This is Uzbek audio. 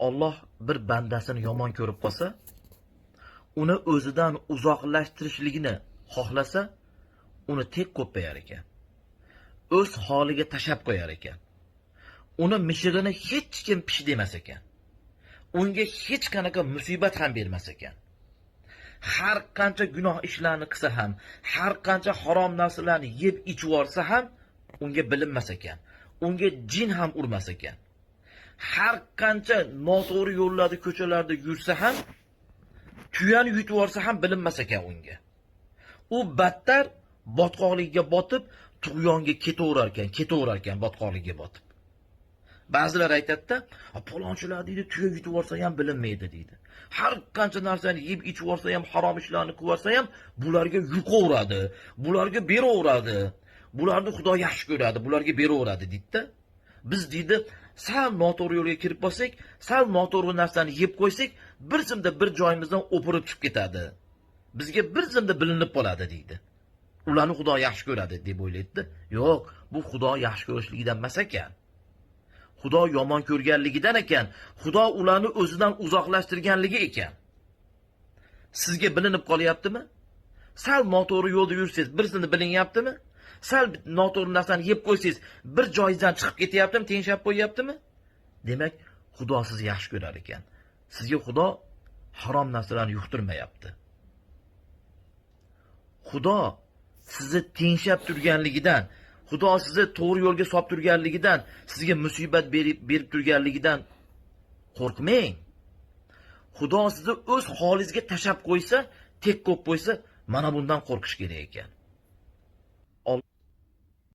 Olloh bir bandasini yomon ko'rib qolsa, uni o'zidan uzoqlashtirishligini xohlasa, uni tek qo'yib qo'yar ekan. O'z holiga tashab qo'yar ekan. Uni mishig'ini hech kim pish demas ekan. Unga hech qanaqa musibat ham bermas ekan. Har qancha gunoh ishlarni qilsa ham, har qancha harom narsalarni yeb ichib yuborsa ham unga bilinmas ekan. Unga jin ham urmas ekan. Har qancha noto'g'ri yo'llarda, ko'chalarda yursa ham, tuyani yutib yuborsa ham bilinmas ekan unga. U battar botqoqlikka botib, tug'yonga ketaverar ekan, ketaverar ekan botqoqlikka botib. Ba'zilar aytadi-da, "Palonchilar deydi, tuya yutib yuborsa ham bilinmaydi" deydi. Har qancha narsani yeb ichib yuborsa ham, harom ishlarni qilib yuborsa ham, bularga yuqaveradi, bularga beraveradi. Bularni Xudo yaxshi ko'radi, bularga beraveradi deydi-da. Biz deydi, sal noto'g'ri yo'lga kirib qolsak, sal noto'g'ri narsani yeb qo'ysak, bir zumda bir joyimizdan o'pirib chiqib ketadi. Bizga bir zumda bilinib qoladi deydi. Ularni Xudo yaxshi ko'radi deb o'ylaydi. Yo'q, bu Xudo yaxshi ko'rishligidan emas ekan. Xudo yomon ko'rganligidan ekan. Xudo ularni o'zidan uzoqlashtirganligi ekan. Sizga bilinib qolyaptimi? Sal noto'g'ri yo'lda yursangiz, bir zumda bilinyaptimi? Sal noto'g'ri narsani yeb qo'ysangiz, bir joyingizdan chiqib ketyaptimi, tengshab qo'yyaptimi? Demak, Xudo sizni yaxshi ko'rar ekan. Sizga Xudo harom narsalarni yuqtirmayapti. Xudo sizni tengshab turganligidan, Xudo sizni to'g'ri yo'lga solib turganligidan, sizga musibat berib turganligidan qo'rqmang. Xudo sizni o'z holingizga tashab qo'ysa, tek qo'yib qo'ysa, mana bundan qo'rqish kerak ekan.